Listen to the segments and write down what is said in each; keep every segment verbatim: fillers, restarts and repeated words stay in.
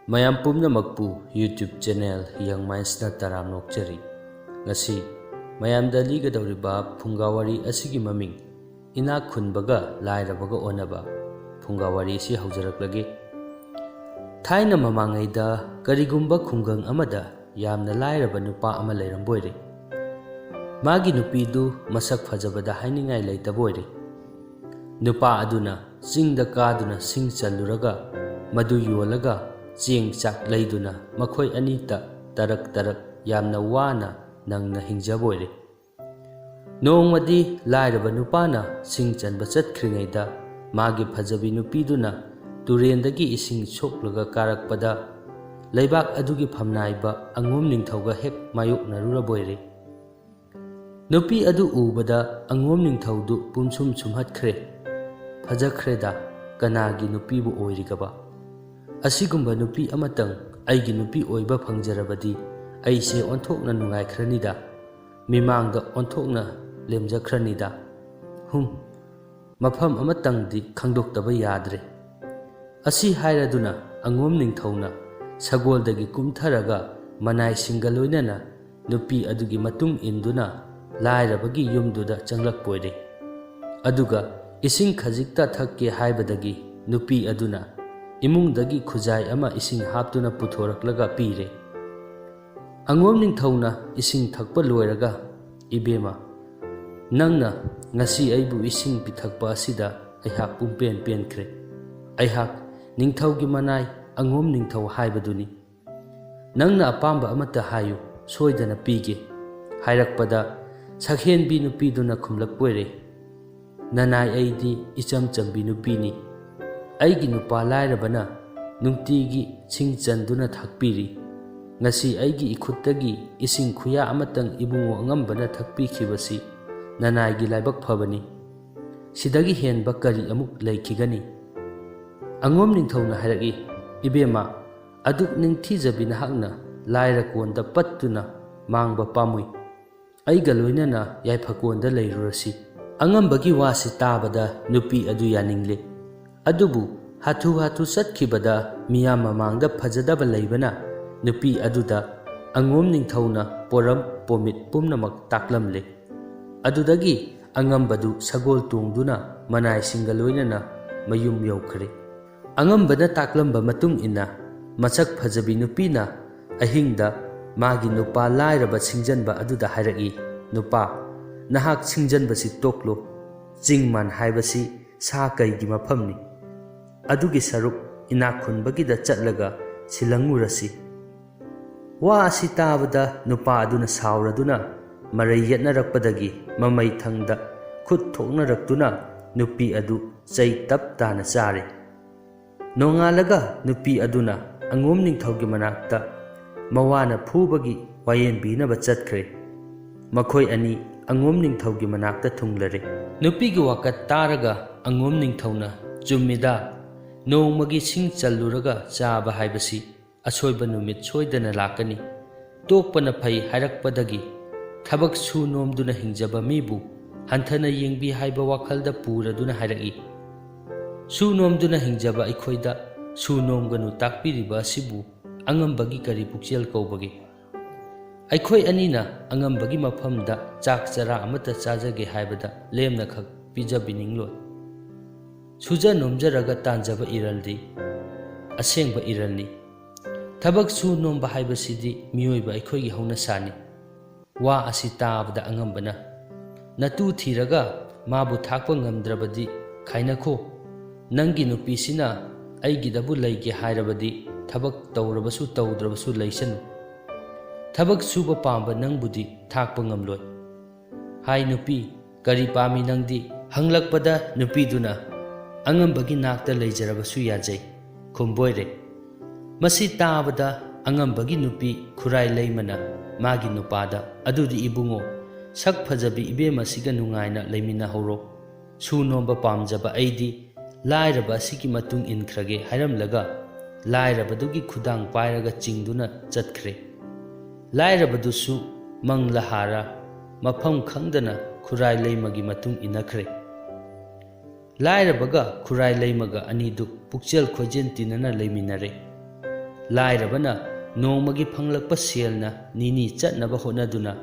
ꯃꯌꯥꯝ ꯄꯨꯝꯅꯃꯛꯄꯨ YouTube channel Young Mindsꯅ ꯇꯔꯥꯝꯅ ꯑꯣꯛꯆꯔꯤ꯫ ꯉꯁꯤ ꯃꯌꯥꯝꯗ ꯂꯤꯒꯗꯧꯔꯤꯕ ꯐꯨꯡꯒꯥ ꯋꯥꯔꯤ ꯑꯁꯤꯒꯤ ꯃꯃꯤꯡ ꯏꯅꯥꯛ ꯈꯨꯟꯕꯒ ꯂꯥꯏꯔꯕꯒ ꯑꯣꯟꯅꯕ ꯐꯨꯡꯒꯥ ꯋꯥꯔꯤ ꯑꯁꯤ ꯍꯧꯖꯔꯛꯂꯒꯦ꯫ ꯊꯥꯏꯅ ꯃꯃꯥꯡꯉꯩꯗ ꯀꯔꯤꯒꯨꯝꯕ ꯈꯨꯡꯒꯪ ꯑꯃꯗ ꯌꯥꯝꯅ ꯂꯥꯏꯔꯕ ꯅꯨꯄꯥ ꯑꯃ ꯂꯩꯔꯝꯕꯣꯏꯔꯦ꯫ ꯃꯥꯒꯤ ꯅꯨꯄꯤꯗꯨ ꯃꯁꯛ ꯐꯖꯕꯗ ꯍꯥꯏꯅꯤꯡꯉꯥꯏ ꯂꯩꯇꯕꯣꯏꯔꯦ꯫ ꯅꯨꯄꯥ ꯑꯗꯨꯅ ꯆꯤꯡꯗ ꯀꯥꯗꯨꯅ ꯁꯤꯡ ꯆꯜꯂꯨꯔꯒ ꯃꯗꯨ ꯌꯣꯜꯂꯒ ꯆꯦꯡ ꯆꯥꯛ ꯂꯩꯗꯨꯅ ꯃꯈꯣꯏ ꯑꯅꯤꯇ ꯇꯔꯛ ꯇꯔꯛ ꯌꯥꯝꯅ ꯋꯥꯅ ꯅꯪꯅ ꯍꯤꯡꯖꯕꯣꯏꯔꯦ꯫ ꯅꯣꯡꯃꯗꯤ ꯂꯥꯏꯔꯕ ꯅꯨꯄꯥꯅ ꯁꯤꯡ ꯆꯟꯕ ꯆꯠꯈ꯭ꯔꯤꯉꯩꯗ ꯃꯥꯒꯤ ꯐꯖꯕꯤ ꯅꯨꯄꯤꯗꯨꯅ ꯇꯨꯔꯦꯟꯗꯒꯤ ꯏꯁꯤꯡ ꯁꯣꯛꯂꯒ ꯀꯥꯔꯛꯄꯗ ꯂꯩꯕꯥꯛ ꯑꯗꯨꯒꯤ ꯐꯝꯅꯥꯏꯕ ꯑꯉꯣꯝ ꯅꯤꯡꯊꯧꯒ ꯍꯦꯛ ꯃꯥꯌꯣꯛꯅꯔꯨꯔꯕꯣꯏꯔꯦ꯫ ꯅꯨꯄꯤ ꯑꯗꯨ ꯎꯕꯗ ꯑꯉꯣꯝ ꯅꯤꯡꯊꯧꯗꯨ ꯄꯨꯝꯁꯨꯝ ꯁꯨꯝꯍꯠꯈ꯭ꯔꯦ꯫ "ꯐꯖꯈ꯭ꯔꯦꯗ, ꯀꯅꯥꯒꯤ ꯅꯨꯄꯤꯕꯨ ꯑꯣꯏꯔꯤꯒꯕ? ꯑꯁꯤꯒꯨꯝꯕ ꯅꯨꯄꯤ ꯑꯃꯇꯪ ꯑꯩꯒꯤ ꯅꯨꯄꯤ ꯑꯣꯏꯕ ꯐꯪꯖꯔꯕꯗꯤ ꯑꯩꯁꯦ ꯑꯣꯟꯊꯣꯛꯅ ꯅꯨꯡꯉꯥꯏꯈ꯭ꯔꯅꯤꯗ, ꯃꯤꯃꯥꯡꯗ ꯑꯣꯟꯊꯣꯛꯅ ꯂꯦꯝꯖꯈ꯭ꯔꯅꯤꯗ꯫ ꯍꯨꯝ, ꯃꯐꯝ ꯑꯃꯇꯪꯗꯤ ꯈꯪꯗꯣꯛꯇꯕ ꯌꯥꯗ꯭ꯔꯦ"꯫ ꯑꯁꯤ ꯍꯥꯏꯔꯗꯨꯅ ꯑꯉꯣꯝ ꯅꯤꯡꯊꯧꯅ ꯁꯒꯣꯜꯗꯒꯤ ꯀꯨꯝꯊꯔꯒ ꯃꯅꯥꯏꯁꯤꯡꯒ ꯂꯣꯏꯅꯅ ꯅꯨꯄꯤ ꯑꯗꯨꯒꯤ ꯃꯇꯨꯡ ꯏꯟꯗꯨꯅ ꯂꯥꯏꯔꯕꯒꯤ ꯌꯨꯝꯗꯨꯗ ꯆꯪꯂꯛꯄꯣꯏꯔꯦ꯫ ꯑꯗꯨꯒ ꯏꯁꯤꯡ ꯈꯖꯤꯛꯇ ꯊꯛꯀꯦ ꯍꯥꯏꯕꯗꯒꯤ ꯅꯨꯄꯤ ꯑꯗꯨꯅ ꯏꯃꯨꯡꯗꯒꯤ ꯈꯨꯖꯥꯏ ꯑꯃ ꯏꯁꯤꯡ ꯍꯥꯞꯇꯨꯅ ꯄꯨꯊꯣꯔꯛꯂꯒ ꯄꯤꯔꯦ꯫ ꯑꯉꯣꯝ ꯅꯤꯡꯊꯧꯅ ꯏꯁꯤꯡ ꯊꯛꯄ ꯂꯣꯏꯔꯒ, "ꯏꯕꯦꯝꯃ, ꯅꯪꯅ ꯉꯁꯤ ꯑꯩꯕꯨ ꯏꯁꯤꯡ ꯄꯤꯊꯛꯄ ꯑꯁꯤꯗ ꯑꯩꯍꯥꯛ ꯄꯨꯡꯄꯦꯟ ꯄꯦꯟꯈ꯭ꯔꯦ꯫ ꯑꯩꯍꯥꯛ ꯅꯤꯡꯊꯧꯒꯤ ꯃꯅꯥꯏ ꯑꯉꯣꯝ ꯅꯤꯡꯊꯧ ꯍꯥꯏꯕꯗꯨꯅꯤ꯫ ꯅꯪꯅ ꯑꯄꯥꯝꯕ ꯑꯃꯠꯇ ꯍꯥꯏꯌꯨ, ꯁꯣꯏꯗꯅ ꯄꯤꯒꯦ"꯫ ꯍꯥꯏꯔꯛꯄꯗ ꯁꯛꯍꯦꯟꯕꯤ ꯅꯨꯄꯤꯗꯨꯅ ꯈꯨꯝꯂꯛꯄꯣꯏꯔꯦ, "ꯅꯅꯥꯏ ꯑꯩꯗꯤ ꯏꯆꯝ ꯆꯝꯕꯤ ꯅꯨꯄꯤꯅꯤ꯫ ꯑꯩꯒꯤ ꯅꯨꯄꯥ ꯂꯥꯏꯔꯕꯅ ꯅꯨꯡꯇꯤꯒꯤ ꯁꯤꯡ ꯆꯟꯗꯨꯅ ꯊꯥꯛꯄꯤꯔꯤ꯫ ꯉꯁꯤ ꯑꯩꯒꯤ ꯏꯈꯨꯠꯇꯒꯤ ꯏꯁꯤꯡ ꯈꯨꯌꯥ ꯑꯃꯇꯪ ꯏꯕꯨꯡꯉꯣ ꯑꯉꯝꯕꯅ ꯊꯛꯄꯤꯈꯤꯕꯁꯤ ꯅꯅꯥꯏꯒꯤ ꯂꯥꯏꯕꯛ ꯐꯕꯅꯤ꯫ ꯁꯤꯗꯒꯤ ꯍꯦꯟꯕ ꯀꯔꯤ ꯑꯃꯨꯛ ꯂꯩꯈꯤꯒꯅꯤ?" ꯑꯉꯣꯝ ꯅꯤꯡꯊꯧꯅ ꯍꯥꯏꯔꯛꯏ, "ꯏꯕꯦꯝꯃ, ꯑꯗꯨꯛ ꯅꯤꯡꯊꯤꯖꯕꯤ ꯅꯍꯥꯛꯅ ꯂꯥꯏꯔ ꯀꯣꯟꯗ ꯄꯠꯇꯨꯅ ꯃꯥꯡꯕ ꯄꯥꯝꯃꯨꯏ꯫ ꯑꯩꯒ ꯂꯣꯏꯅꯅ ꯌꯥꯏꯐꯀꯣꯟꯗ ꯂꯩꯔꯨꯔꯁꯤ"꯫ ꯑꯉꯝꯕꯒꯤ ꯋꯥꯁꯤ ꯇꯥꯕꯗ ꯅꯨꯄꯤ ꯑꯗꯨ ꯌꯥꯅꯤꯡꯂꯦ꯫ ꯑꯗꯨꯕꯨ ꯍꯥꯊꯨ ꯍꯥꯊꯨ ꯆꯠꯈꯤꯕꯗ ꯃꯤꯌꯥꯝ ꯃꯃꯥꯡꯗ ꯐꯖꯗꯕ ꯂꯩꯕꯅ ꯅꯨꯄꯤ ꯑꯗꯨꯗ ꯑꯉꯣꯝ ꯅꯤꯡꯊꯧꯅ ꯄꯣꯔꯝ ꯄꯣꯃꯤꯠ ꯄꯨꯝꯅꯃꯛ ꯇꯥꯛꯂꯝꯂꯦ꯫ ꯑꯗꯨꯗꯒꯤ ꯑꯉꯝꯕꯗꯨ ꯁꯒꯣꯜ ꯇꯣꯡꯗꯨꯅ ꯃꯅꯥꯏꯁꯤꯡꯒ ꯂꯣꯏꯅꯅ ꯃꯌꯨꯝ ꯌꯧꯈ꯭ꯔꯦ꯫ ꯑꯉꯝꯕꯅ ꯇꯥꯛꯂꯝꯕ ꯃꯇꯨꯡ ꯏꯟꯅ ꯃꯁꯛ ꯐꯖꯕꯤ ꯅꯨꯄꯤꯅ ꯑꯍꯤꯡꯗ ꯃꯥꯒꯤ ꯅꯨꯄꯥ ꯂꯥꯏꯔꯕ ꯁꯤꯡꯖꯟꯕ ꯑꯗꯨꯗ ꯍꯥꯏꯔꯛꯏ, "ꯅꯨꯄꯥ, ꯅꯍꯥꯛ ꯁꯤꯡꯖꯟꯕꯁꯤ ꯇꯣꯛꯂꯨ꯫ ꯆꯤꯡ ꯃꯥꯟ ꯍꯥꯏꯕꯁꯤ ꯁꯥ ꯀꯩꯒꯤ ꯃꯐꯝꯅꯤ꯫ ꯑꯗꯨꯒꯤ ꯁꯔꯨꯛ ꯏꯅꯥꯛ ꯈꯨꯟꯕꯒꯤꯗ ꯆꯠꯂꯒ ꯁꯤꯜꯂꯪꯉꯨꯔꯁꯤ꯫" ꯋꯥ ꯑꯁꯤ ꯇꯥꯕꯗ ꯅꯨꯄꯥ ꯑꯗꯨꯅ ꯁꯥꯎꯔꯗꯨꯅ ꯃꯔꯩ ꯌꯦꯠꯅꯔꯛꯄꯗꯒꯤ ꯃꯃꯩ ꯊꯪꯗ ꯈꯨꯠ ꯊꯣꯛꯅꯔꯛꯇꯨꯅ ꯅꯨꯄꯤ ꯑꯗꯨ ꯆꯩ ꯇꯞ ꯇꯥꯅ ꯆꯥꯔꯦ꯫ ꯅꯣꯡꯉꯥꯜꯂꯒ ꯅꯨꯄꯤ ꯑꯗꯨꯅ ꯑꯉꯣꯝ ꯅꯤꯡꯊꯧꯒꯤ ꯃꯅꯥꯛꯇ ꯃꯋꯥꯅ ꯐꯨꯕꯒꯤ ꯋꯥꯌꯦꯟ ꯄꯤꯅꯕ ꯆꯠꯈ꯭ꯔꯦ꯫ ꯃꯈꯣꯏ ꯑꯅꯤ ꯑꯉꯣꯝ ꯅꯤꯡꯊꯧꯒꯤ ꯃꯅꯥꯛꯇ ꯊꯨꯡꯂꯔꯦ꯫ ꯅꯨꯄꯤꯒꯤ ꯋꯥꯀꯠ ꯇꯥꯔꯒ ꯑꯉꯣꯝ ꯅꯤꯡꯊꯧꯅ, "ꯆꯨꯝꯃꯤꯗ, ꯅꯣꯡꯃꯒꯤ ꯁꯤꯡ ꯆꯜꯂꯨꯔꯒ ꯆꯥꯕ ꯍꯥꯏꯕꯁꯤ ꯑꯁꯣꯏꯕ ꯅꯨꯃꯤꯠ ꯁꯣꯏꯗꯅ ꯂꯥꯛꯀꯅꯤ꯫ ꯇꯣꯛꯄꯅ ꯐꯩ" ꯍꯥꯏꯔꯛꯄꯗꯒꯤ ꯊꯕꯛ ꯁꯨ ꯅꯣꯝꯗꯨꯅ ꯍꯤꯡꯖꯕ ꯃꯤꯕꯨ ꯍꯟꯊꯅ ꯌꯦꯡꯕꯤ ꯍꯥꯏꯕ ꯋꯥꯈꯜꯗ ꯄꯨꯔꯗꯨꯅ ꯍꯥꯏꯔꯛꯏ, "ꯁꯨ ꯅꯣꯝꯗꯨꯅ ꯍꯤꯡꯖꯕ ꯑꯩꯈꯣꯏꯗ ꯁꯨ ꯅꯣꯝꯒꯅꯨ ꯇꯥꯛꯄꯤꯔꯤꯕ ꯑꯁꯤꯕꯨ ꯑꯉꯝꯕꯒꯤ ꯀꯔꯤ ꯄꯨꯛꯆꯦꯜ ꯀꯧꯕꯒꯦ? ꯑꯩꯈꯣꯏ ꯑꯅꯤꯅ ꯑꯉꯝꯕꯒꯤ ꯃꯐꯝꯗ ꯆꯥꯛ ꯆꯔꯥ ꯑꯃꯠꯇ ꯆꯥꯖꯒꯦ ꯍꯥꯏꯕꯗ ꯂꯦꯝꯅꯈꯛ ꯄꯤꯖꯕꯤꯅꯤꯡꯂꯣꯏ꯫ ꯁꯨꯖ ꯅꯣꯝꯖꯔꯒ ꯇꯥꯟꯖꯕ ꯏꯔꯜꯗꯤ ꯑꯁꯦꯡꯕ ꯏꯔꯜꯅꯤ꯫ ꯊꯕꯛ ꯁꯨ ꯅꯣꯝꯕ ꯍꯥꯏꯕꯁꯤꯗꯤ ꯃꯤꯑꯣꯏꯕ ꯑꯩꯈꯣꯏꯒꯤ ꯍꯧꯅꯁꯥꯅꯤ꯫" ꯋꯥ ꯑꯁꯤ ꯇꯥꯕꯗ ꯑꯉꯝꯕꯅ, "ꯅꯇꯨ ꯊꯤꯔꯒ ꯃꯥꯕꯨ ꯊꯥꯛꯄ ꯉꯝꯗ꯭ꯔꯕꯗꯤ ꯈꯥꯏꯅꯈꯣ꯫ ꯅꯪꯒꯤ ꯅꯨꯄꯤꯁꯤꯅ ꯑꯩꯒꯤꯗꯕꯨ ꯂꯩꯒꯦ ꯍꯥꯏꯔꯕꯗꯤ ꯊꯕꯛ ꯇꯧꯔꯕꯁꯨ ꯇꯧꯗ꯭ꯔꯕꯁꯨ ꯂꯩꯁꯅꯨ꯫ ꯊꯕꯛ ꯁꯨꯕ ꯄꯥꯝꯕ ꯅꯪꯕꯨꯗꯤ ꯊꯥꯛꯄ ꯉꯝꯂꯣꯏ꯫ ꯍꯥꯏ ꯅꯨꯄꯤ, ꯀꯔꯤ ꯄꯥꯝꯃꯤ ꯅꯪꯗꯤ?" ꯍꯪꯂꯛꯄꯗ ꯅꯨꯄꯤꯗꯨꯅ, "ꯑꯉꯝꯕꯒꯤ ꯅꯥꯛꯇ ꯂꯩꯖꯔꯕꯁꯨ ꯌꯥꯖꯩ" ꯈꯨꯝꯕꯣꯏꯔꯦ꯫ ꯃꯁꯤ ꯇꯥꯕꯗ ꯑꯉꯝꯕꯒꯤ ꯅꯨꯄꯤ ꯈꯨꯔꯥꯏ ꯂꯩꯃꯅ ꯃꯥꯒꯤ ꯅꯨꯄꯥꯗ, "ꯑꯗꯨꯗꯤ ꯏꯕꯨꯡꯉꯣ, ꯁꯛ ꯐꯖꯕꯤ ꯏꯕꯦꯝꯃꯁꯤꯒ ꯅꯨꯡꯉꯥꯏꯅ ꯂꯩꯃꯤꯟꯅꯍꯧꯔꯣ꯫ ꯁꯨ ꯅꯣꯝꯕ ꯄꯥꯝꯖꯕ ꯑꯩꯗꯤ ꯂꯥꯏꯔꯕ ꯑꯁꯤꯒꯤ ꯃꯇꯨꯡ ꯏꯟꯈ꯭ꯔꯒꯦ" ꯍꯥꯏꯔꯝꯂꯒ ꯂꯥꯏꯔꯕꯗꯨꯒꯤ ꯈꯨꯗꯥꯡ ꯄꯥꯏꯔꯒ ꯆꯤꯡꯗꯨꯅ ꯆꯠꯈ꯭ꯔꯦ꯫ ꯂꯥꯏꯔꯕꯗꯨꯁꯨ ꯃꯪꯂꯍꯥꯔ ꯃꯐꯝ ꯈꯪꯗꯅ ꯈꯨꯔꯥꯏ ꯂꯩꯃꯒꯤ ꯃꯇꯨꯡ ꯏꯟꯅꯈ꯭ꯔꯦ꯫ ꯂꯥꯏꯔꯕꯒ ꯈꯨꯔꯥꯏ ꯂꯩꯃꯒ ꯑꯅꯤꯗꯨ ꯄꯨꯛꯆꯦꯜ ꯈꯣꯏꯖꯦꯜ ꯇꯤꯟꯅꯅ ꯂꯩꯃꯤꯟꯅꯔꯦ꯫ ꯂꯥꯏꯔꯕꯅ ꯅꯣꯡꯃꯒꯤ ꯐꯪꯂꯛꯄ ꯁꯦꯜꯅ ꯅꯤꯅꯤ ꯆꯠꯅꯕ ꯍꯣꯠꯅꯗꯨꯅ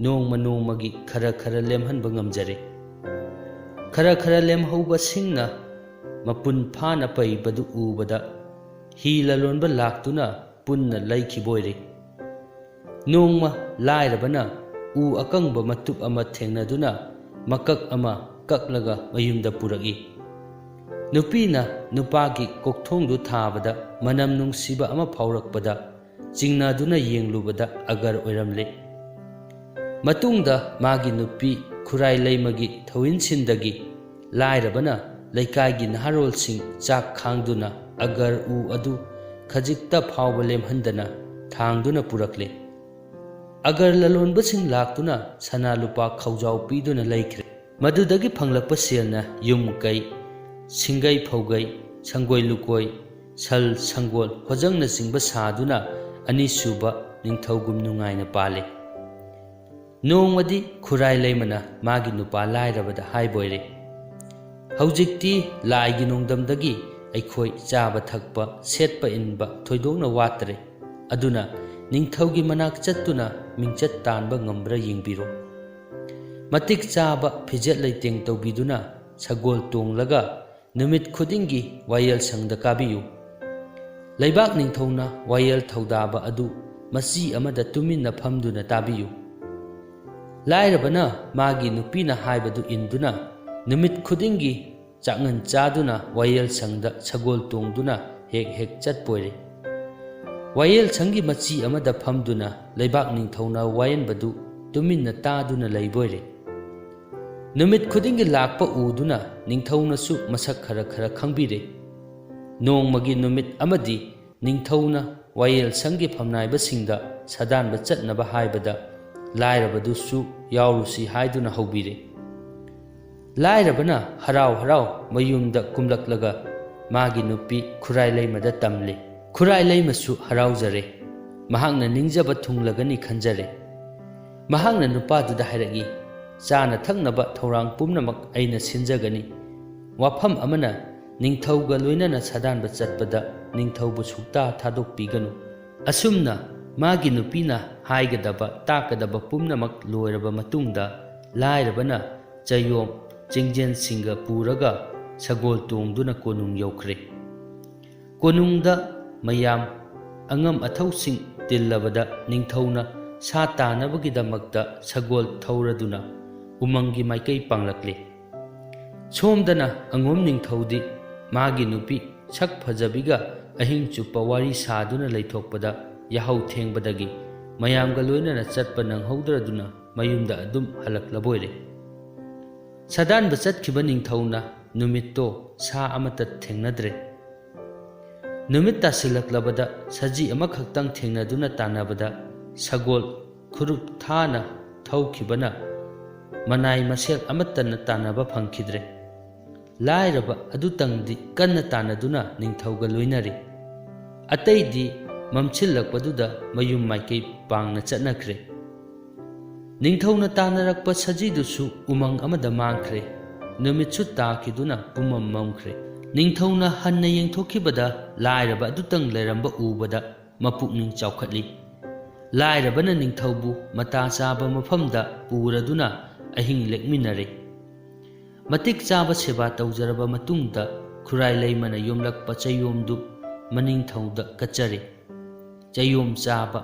ꯅꯣꯡꯃ ꯅꯣꯡꯃꯒꯤ ꯈꯔ ꯈꯔ ꯂꯦꯝꯍꯟꯕ ꯉꯝꯖꯔꯦ꯫ ꯈꯔ ꯈꯔ ꯂꯦꯝꯍꯧꯕꯁꯤꯡꯅ ꯃꯄꯨꯟ ꯐꯥꯅ ꯄꯩꯕꯗꯨ ꯎꯕꯗ ꯍꯤ ꯂꯂꯣꯟꯕ ꯂꯥꯛꯇꯨꯅ ꯄꯨꯟꯅ ꯂꯩꯈꯤꯕ ꯑꯣꯏꯔꯦ꯫ ꯅꯣꯡꯃ ꯂꯥꯏꯔꯕꯅ ꯎ ꯑꯀꯪꯕ ꯃꯇꯨꯞ ꯑꯃ ꯊꯦꯡꯅꯗꯨꯅ ꯃꯀꯛ ꯑꯃ ꯀꯛꯂꯒ ꯃꯌꯨꯝꯗ ꯄꯨꯔꯛꯏ꯫ ꯅꯨꯄꯤꯅ ꯅꯨꯄꯥꯒꯤ ꯀꯣꯛꯊꯣꯡꯗꯨ ꯊꯥꯕꯗ ꯃꯅꯝ ꯅꯨꯡꯁꯤꯕ ꯑꯃ ꯐꯥꯎꯔꯛꯄꯗ ꯆꯤꯡꯅꯗꯨꯅ ꯌꯦꯡꯂꯨꯕꯗ ꯑꯒꯔ ꯑꯣꯏꯔꯝꯂꯦ꯫ ꯃꯇꯨꯡꯗ ꯃꯥꯒꯤ ꯅꯨꯄꯤ ꯈꯨꯔꯥꯏ ꯂꯩꯃꯒꯤ ꯊꯧꯏꯟꯁꯤꯟꯗꯒꯤ ꯂꯥꯏꯔꯕꯅ ꯂꯩꯀꯥꯏꯒꯤ ꯅꯍꯥꯔꯣꯜꯁꯤꯡ ꯆꯥꯛ ꯈꯥꯡꯗꯨꯅ ꯑꯒꯔ ꯎ ꯑꯗꯨ ꯈꯖꯤꯛꯇ ꯐꯥꯎꯕ ꯂꯦꯝꯍꯟꯗꯅ ꯊꯥꯡꯗꯨꯅ ꯄꯨꯔꯛꯂꯦ꯫ ꯑꯒꯔ ꯂꯂꯣꯟꯕꯁꯤꯡ ꯂꯥꯛꯇꯨꯅ ꯁꯅꯥ ꯂꯨꯄꯥ ꯈꯧꯖꯥꯎ ꯄꯤꯗꯨꯅ ꯂꯩꯈ꯭ꯔꯦ꯫ ꯃꯗꯨꯗꯒꯤ ꯐꯪꯂꯛꯄ ꯁꯦꯜꯅ ꯌꯨꯝ ꯀꯩ, ꯁꯤꯡꯒꯩ ꯐꯧꯒꯩ, ꯁꯪꯒꯣꯏ ꯂꯨꯀꯣꯏ, ꯁꯜ ꯁꯪꯒꯣꯜ ꯍꯣꯖꯪꯅꯆꯤꯡꯕ ꯁꯥꯗꯨꯅ ꯑꯅꯤꯁꯨꯕ ꯅꯤꯡꯊꯧꯒꯨꯝ ꯅꯨꯡꯉꯥꯏꯅ ꯄꯥꯜꯂꯦ꯫ ꯅꯣꯡꯃꯗꯤ ꯈꯨꯔꯥꯏ ꯂꯩꯃꯅ ꯃꯥꯒꯤ ꯅꯨꯄꯥ ꯂꯥꯏꯔꯕꯗ ꯍꯥꯏꯕ ꯑꯣꯏꯔꯦ, "ꯍꯧꯖꯤꯛꯇꯤ ꯂꯥꯏꯒꯤ ꯅꯣꯡꯗꯝꯗꯒꯤ ꯑꯩꯈꯣꯏ ꯆꯥꯕ ꯊꯛꯄ, ꯁꯦꯠꯄ ꯏꯟꯕ ꯊꯣꯏꯗꯣꯛꯅ ꯋꯥꯠꯇ꯭ꯔꯦ꯫ ꯑꯗꯨꯅ ꯅꯤꯡꯊꯧꯒꯤ ꯃꯅꯥꯛ ꯆꯠꯇꯨꯅ ꯃꯤꯡꯆꯠ ꯇꯥꯟꯕ ꯉꯝꯕ꯭ꯔꯥ ꯌꯦꯡꯕꯤꯔꯣ꯫" ꯃꯇꯤꯛ ꯆꯥꯕ ꯐꯤꯖꯦꯠ ꯂꯩꯇꯦꯡ ꯇꯧꯕꯤꯗꯨꯅ ꯁꯒꯣꯜ ꯇꯣꯡꯂꯒ ꯅꯨꯃꯤꯠ ꯈꯨꯗꯤꯡꯒꯤ ꯋꯥꯌꯦꯜ ꯁꯪꯗ ꯀꯥꯕꯤꯌꯨ꯫ ꯂꯩꯕꯥꯛ ꯅꯤꯡꯊꯧꯅ ꯋꯥꯌꯦꯜ ꯊꯧꯗꯥꯕ ꯑꯗꯨ ꯃꯆꯤ ꯑꯃꯗ ꯇꯨꯃꯤꯟꯅ ꯐꯝꯗꯨꯅ ꯇꯥꯕꯤꯌꯨ꯫ ꯂꯥꯏꯔꯕꯅ ꯃꯥꯒꯤ ꯅꯨꯄꯤꯅ ꯍꯥꯏꯕꯗꯨ ꯏꯟꯗꯨꯅ ꯅꯨꯃꯤꯠ ꯈꯨꯗꯤꯡꯒꯤ ꯆꯥꯛꯉꯟ ꯆꯥꯗꯨꯅ ꯋꯥꯌꯦꯜ ꯁꯪꯗ ꯁꯒꯣꯜ ꯇꯣꯡꯗꯨꯅ ꯍꯦꯛ ꯍꯦꯛ ꯆꯠꯄꯣꯏꯔꯦ꯫ ꯋꯥꯌꯦꯜ ꯁꯪꯒꯤ ꯃꯆꯤ ꯑꯃꯗ ꯐꯝꯗꯨꯅ ꯂꯩꯕꯥꯛ ꯅꯤꯡꯊꯧꯅ ꯋꯥꯌꯦꯟꯕꯗꯨ ꯇꯨꯃꯤꯟꯅ ꯇꯥꯗꯨꯅ ꯂꯩꯕꯣꯏꯔꯦ꯫ ꯅꯨꯃꯤꯠ ꯈꯨꯗꯤꯡꯒꯤ ꯂꯥꯛꯄ ꯎꯗꯨꯅ ꯅꯤꯡꯊꯧꯅꯁꯨ ꯃꯁꯛ ꯈꯔ ꯈꯔ ꯈꯪꯕꯤꯔꯦ꯫ ꯅꯣꯡꯃꯒꯤ ꯅꯨꯃꯤꯠ ꯑꯃꯗꯤ ꯅꯤꯡꯊꯧꯅ ꯋꯥꯌꯦꯜ ꯁꯪꯒꯤ ꯐꯝꯅꯥꯏꯕꯁꯤꯡꯗ ꯁꯥꯗꯥꯟꯕ ꯆꯠꯅꯕ ꯍꯥꯏꯕꯗ ꯂꯥꯏꯔꯕꯗꯨꯁꯨ ꯌꯥꯎꯔꯨꯁꯤ ꯍꯥꯏꯗꯨꯅ ꯍꯧꯕꯤꯔꯦ꯫ ꯂꯥꯏꯔꯕꯅ ꯍꯔꯥꯎ ꯍꯔꯥꯎ ꯃꯌꯨꯝꯗ ꯀꯨꯝꯂꯛꯂꯒ ꯃꯥꯒꯤ ꯅꯨꯄꯤ ꯈꯨꯔꯥꯏ ꯂꯩꯃꯗ ꯇꯝꯂꯦ꯫ ꯈꯨꯔꯥꯏ ꯂꯩꯃꯁꯨ ꯍꯔꯥꯎꯖꯔꯦ꯫ ꯃꯍꯥꯛꯅ ꯅꯤꯡꯖꯕ ꯊꯨꯡꯂꯒꯅꯤ ꯈꯟꯖꯔꯦ꯫ ꯃꯍꯥꯛꯅ ꯅꯨꯄꯥꯗꯨꯗ ꯍꯥꯏꯔꯛꯏ, "ꯆꯥꯅ ꯊꯛꯅꯕ ꯊꯧꯔꯥꯡ ꯄꯨꯝꯅꯃꯛ ꯑꯩꯅ ꯁꯤꯟꯖꯒꯅꯤ꯫ ꯋꯥꯐꯝ ꯑꯃꯅ, ꯅꯤꯡꯊꯧꯒ ꯂꯣꯏꯅꯅ ꯁꯥꯗꯥꯟꯕ ꯆꯠꯄꯗ ꯅꯤꯡꯊꯧꯕꯨ ꯁꯨꯛꯇ ꯊꯥꯗꯣꯛꯄꯤꯒꯅꯨ꯫ ꯑꯁꯨꯝꯅ ꯃꯥꯒꯤ ꯅꯨꯄꯤꯅ ꯍꯥꯏꯒꯗꯕ ꯇꯥꯛꯀꯗꯕ ꯄꯨꯝꯅꯃꯛ ꯂꯣꯏꯔꯕ ꯃꯇꯨꯡꯗ, ꯂꯥꯏꯔꯕꯅ ꯆꯌꯣꯝ ꯆꯤꯡꯖꯦꯜꯁꯤꯡꯒ ꯄꯨꯔꯒ ꯁꯒꯣꯜ ꯇꯣꯡꯗꯨꯅ ꯀꯣꯅꯨꯡ ꯌꯧꯈ꯭ꯔꯦ꯫ ꯀꯣꯅꯨꯡꯗ ꯃꯌꯥꯝ ꯑꯉꯝ ꯑꯊꯧꯁꯤꯡ ꯇꯤꯜꯂꯕꯗ, ꯅꯤꯡꯊꯧꯅ ꯁꯥ ꯇꯥꯅꯕꯒꯤꯗꯃꯛꯇ ꯁꯒꯣꯜ ꯊꯧꯔꯗꯨꯅ ꯎꯃꯪꯒꯤ ꯃꯥꯏꯀꯩ ꯄꯥꯡꯂꯛꯂꯦ꯫ ꯁꯣꯝꯗꯅ ꯑꯉꯣꯝ ꯅꯤꯡꯊꯧꯗꯤ ꯃꯥꯒꯤ ꯅꯨꯄꯤ ꯁꯛ ꯐꯖꯕꯤꯒ ꯑꯍꯤꯡ ꯆꯨꯞꯄ ꯋꯥꯔꯤ ꯁꯥꯗꯨꯅ ꯂꯩꯊꯣꯛꯄꯗ, ꯌꯥꯍꯧ ꯊꯦꯡꯕꯗꯒꯤ ꯃꯌꯥꯝꯒ ꯂꯣꯏꯅꯅ ꯆꯠꯄ ꯅꯪꯍꯧꯗ꯭ꯔꯗꯨꯅ ꯃꯌꯨꯝꯗ ꯑꯗꯨꯝ ꯍꯜꯂꯛꯂꯕꯣꯏꯔꯦ꯫ ꯁꯥꯗꯥꯟꯕ ꯆꯠꯈꯤꯕ ꯅꯤꯡꯊꯧꯅ ꯅꯨꯃꯤꯠꯇꯣ ꯁꯥ ꯑꯃꯠꯇ ꯊꯦꯡꯅꯗ꯭ꯔꯦ꯫ ꯅꯨꯃꯤꯠ ꯇꯥꯁꯤꯜꯂꯛꯂꯕꯗ ꯁꯖꯤ ꯑꯃꯈꯛꯇꯪ ꯊꯦꯡꯅꯗꯨꯅ ꯇꯥꯟꯅꯕꯗ, ꯁꯒꯣꯜ ꯈꯨꯔꯨꯞ ꯊꯥꯅ ꯊꯧꯈꯤꯕꯅ ꯃꯅꯥꯏ ꯃꯁꯦꯜ ꯑꯃꯠꯇꯅ ꯇꯥꯟꯅꯕ ꯐꯪꯈꯤꯗ꯭ꯔꯦ꯫ ꯂꯥꯏꯔꯕ ꯑꯗꯨꯇꯪꯗꯤ ꯀꯟꯅ ꯇꯥꯟꯅꯗꯨꯅ ꯅꯤꯡꯊꯧꯒ ꯂꯣꯏꯅꯔꯦ꯫ ꯑꯇꯩꯗꯤ ꯃꯝꯁꯤꯜꯂꯛꯄꯗꯨꯗ ꯃꯌꯨꯝ ꯃꯥꯏꯀꯩ ꯄꯥꯡꯅ ꯆꯠꯅꯈ꯭ꯔꯦ꯫ ꯅꯤꯡꯊꯧꯅ ꯇꯥꯟꯅꯔꯛꯄ ꯁꯖꯤꯗꯨꯁꯨ ꯎꯃꯪ ꯑꯃꯗ ꯃꯥꯡꯈ꯭ꯔꯦ꯫ ꯅꯨꯃꯤꯠꯁꯨ ꯇꯥꯈꯤꯗꯨꯅ ꯄꯨꯝꯃꯝ ꯃꯝꯈ꯭ꯔꯦ꯫ ꯅꯤꯡꯊꯧꯅ ꯍꯟꯅ ꯌꯦꯡꯊꯣꯛꯈꯤꯕꯗ ꯂꯥꯏꯔꯕ ꯑꯗꯨꯇꯪ ꯂꯩꯔꯝꯕ ꯎꯕꯗ ꯃꯄꯨꯛꯅꯤꯡ ꯆꯥꯎꯈꯠꯂꯤ꯫ ꯂꯥꯏꯔꯕꯅ ꯅꯤꯡꯊꯧꯕꯨ ꯃꯇꯥ ꯆꯥꯕ ꯃꯐꯝꯗ ꯄꯨꯔꯗꯨꯅ ꯑꯍꯤꯡ ꯂꯦꯛꯃꯤꯟꯅꯔꯦ꯫ ꯃꯇꯤꯛ ꯆꯥꯕ ꯁꯦꯕꯥ ꯇꯧꯖꯔꯕ ꯃꯇꯨꯡꯗ, ꯈꯨꯔꯥꯏ ꯂꯩꯃꯅ ꯌꯣꯝꯂꯛꯄ ꯆꯌꯣꯝꯗꯨ ꯃꯅꯤꯡꯊꯧꯗ ꯀꯠꯆꯔꯦ꯫ ꯆꯌꯣꯝ ꯆꯥꯕ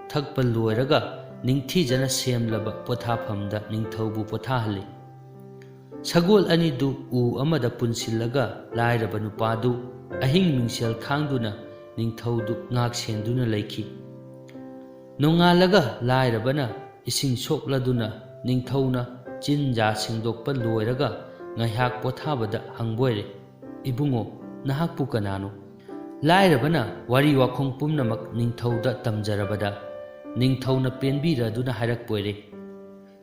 ꯊꯛꯄ ꯂꯣꯏꯔꯒ, ꯅꯤꯡꯊꯤꯖꯅ ꯁꯦꯝꯂꯕ ꯄꯣꯊꯥꯐꯝꯗ ꯅꯤꯡꯊꯧꯕꯨ ꯄꯣꯊꯥꯍꯜꯂꯤ꯫ ꯁꯒꯣꯜ ꯑꯅꯤꯗꯨ ꯎ ꯑꯃꯗ ꯄꯨꯟꯁꯤꯜꯂꯒ, ꯂꯥꯏꯔꯕ ꯅꯨꯄꯥꯗꯨ ꯑꯍꯤꯡ ꯃꯤꯡꯁꯦꯜ ꯈꯥꯡꯗꯨꯅ ꯅꯤꯡꯊꯧꯗꯨ ꯉꯥꯛ ꯁꯦꯟꯗꯨꯅ ꯂꯩꯈꯤ꯫ ꯅꯣꯡꯉꯥꯜꯂꯒ ꯂꯥꯏꯔꯕꯅ ꯏꯁꯤꯡ ꯁꯣꯛꯂꯗꯨꯅ ꯅꯤꯡꯊꯧꯅ ꯆꯤꯟꯖꯥ ꯁꯦꯡꯗꯣꯛꯄ ꯂꯣꯏꯔꯒ ꯉꯥꯏꯍꯥꯛ ꯄꯣꯊꯥꯕꯗ ꯍꯪꯕꯣꯏꯔꯦ, "ꯏꯕꯨꯡꯉꯣ, ꯅꯍꯥꯛꯄꯨ ꯀꯅꯥꯅꯣ?" ꯂꯥꯏꯔꯕꯅ ꯋꯥꯔꯤ ꯋꯥꯈꯣꯡ ꯄꯨꯝꯅꯃꯛ ꯅꯤꯡꯊꯧꯗ ꯇꯝꯖꯔꯕꯗ, ꯅꯤꯡꯊꯧꯅ ꯄꯦꯟꯕꯤꯔꯗꯨꯅ ꯍꯥꯏꯔꯛꯄꯣꯏꯔꯦ,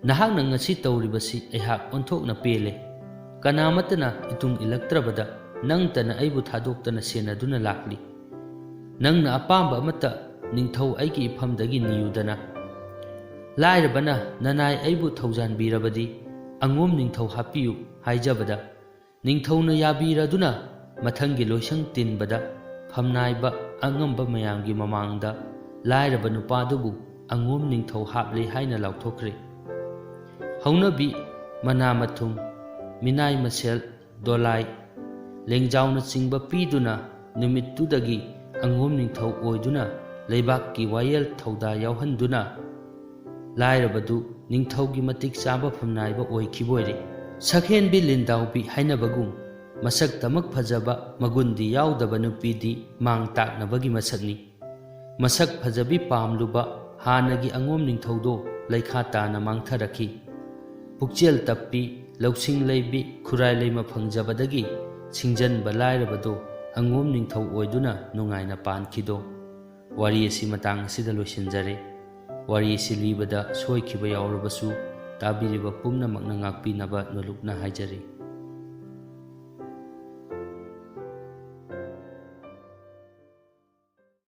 "ꯅꯍꯥꯛꯅ ꯉꯁꯤ ꯇꯧꯔꯤꯕꯁꯤ ꯑꯩꯍꯥꯛ ꯑꯣꯟꯊꯣꯛꯅ ꯄꯦꯜꯂꯦ꯫ ꯀꯅꯥꯃꯠꯇꯅ ꯏꯇꯨꯡ ꯏꯜꯂꯛꯇ꯭ꯔꯕꯗ ꯅꯪꯇꯅ ꯑꯩꯕꯨ ꯊꯥꯗꯣꯛꯇꯅ ꯁꯦꯟꯅꯗꯨꯅ ꯂꯥꯛꯂꯤ꯫ ꯅꯪꯅ ꯑꯄꯥꯝꯕ ꯑꯃꯠꯇ ꯅꯤꯡꯊꯧ ꯑꯩꯒꯤ ꯏꯐꯝꯗꯒꯤ ꯅꯤꯌꯨꯗꯅ꯫" ꯂꯥꯏꯔꯕꯅ, "ꯅꯅꯥꯏ ꯑꯩꯕꯨ ꯊꯧꯖꯥꯟꯕꯤꯔꯕꯗꯤ ꯑꯉꯣꯝ ꯅꯤꯡꯊꯧ ꯍꯥꯞꯄꯤꯌꯨ" ꯍꯥꯏꯖꯕꯗ, ꯅꯤꯡꯊꯧꯅ ꯌꯥꯕꯤꯔꯗꯨꯅ ꯃꯊꯪꯒꯤ ꯂꯣꯏꯁꯪ ꯇꯤꯟꯕꯗ ꯐꯝꯅꯥꯏꯕ ꯑꯉꯝꯕ ꯃꯌꯥꯝꯒꯤ ꯃꯃꯥꯡꯗ ꯂꯥꯏꯔꯕ ꯅꯨꯄꯥꯗꯨꯕꯨ ꯑꯉꯣꯝ ꯅꯤꯡꯊꯧ ꯍꯥꯞꯂꯦ ꯍꯥꯏꯅ ꯂꯥꯎꯊꯣꯛꯈ꯭ꯔꯦ꯫ ꯍꯧꯅꯕꯤ, ꯃꯅꯥ ꯃꯊꯨꯝ, ꯃꯤꯅꯥꯏ ꯃꯁꯦꯜ, ꯗꯣꯂꯥꯏ, ꯂꯦꯡꯖꯥꯎꯅꯆꯤꯡꯕ ꯄꯤꯗꯨꯅ ꯅꯨꯃꯤꯠꯇꯨꯗꯒꯤ ꯑꯉꯣꯝ ꯅꯤꯡꯊꯧ ꯑꯣꯏꯗꯨꯅ ꯂꯩꯕꯥꯛꯀꯤ ꯋꯥꯌꯦꯜ ꯊꯧꯗꯥ ꯌꯥꯎꯍꯟꯗꯨꯅ ꯂꯥꯏꯔꯕꯗꯨ ꯅꯤꯡꯊꯧꯒꯤ ꯃꯇꯤꯛ ꯆꯥꯕ ꯐꯝꯅꯥꯏꯕ ꯑꯣꯏꯈꯤꯕ ꯑꯣꯏꯔꯦ꯫ ꯁꯛꯍꯦꯟꯕꯤ ꯂꯤꯟꯗꯥꯎꯕꯤ ꯍꯥꯏꯅꯕꯒꯨꯝ ꯃꯁꯛꯇꯃꯛ ꯐꯖꯕ ꯃꯒꯨꯟꯗꯤ ꯌꯥꯎꯗꯕ ꯅꯨꯄꯤꯗꯤ ꯃꯥꯡ ꯇꯥꯛꯅꯕꯒꯤ ꯃꯁꯛꯅꯤ꯫ ꯃꯁꯛ ꯐꯖꯕꯤ ꯄꯥꯝꯂꯨꯕ ꯍꯥꯟꯅꯒꯤ ꯑꯉꯣꯝ ꯅꯤꯡꯊꯧꯗꯣ ꯂꯩꯈꯥ ꯇꯥꯅ ꯃꯥꯡꯊꯔꯛꯈꯤ꯫ ꯄꯨꯛꯆꯦꯜ ꯇꯞꯄꯤ, ꯂꯧꯁꯤꯡ ꯂꯩꯕꯤ, ꯈꯨꯔꯥꯏ ꯂꯩꯃ ꯐꯪꯖꯕꯗꯒꯤ ꯁꯤꯡꯖꯟꯕ ꯂꯥꯏꯔꯕꯗꯣ ꯑꯉꯣꯝ ꯅꯤꯡꯊꯧ ꯑꯣꯏꯗꯨꯅ ꯅꯨꯡꯉꯥꯏꯅ ꯄꯥꯟꯈꯤꯗꯣ꯫ ꯋꯥꯔꯤ ꯑꯁꯤ ꯃꯇꯥꯡ ꯑꯁꯤꯗ ꯂꯣꯏꯁꯤꯟꯖꯔꯦ꯫ ꯋꯥꯔꯤ ꯑꯁꯤ ꯂꯤꯕꯗ ꯁꯣꯏꯈꯤꯕ ꯌꯥꯎꯔꯕꯁꯨ ꯇꯥꯕꯤꯔꯤꯕ ꯄꯨꯝꯅꯃꯛꯅ ꯉꯥꯛꯄꯤꯅꯕ ꯅꯣꯂꯨꯛꯅ ꯍꯥꯏꯖꯔꯤ꯫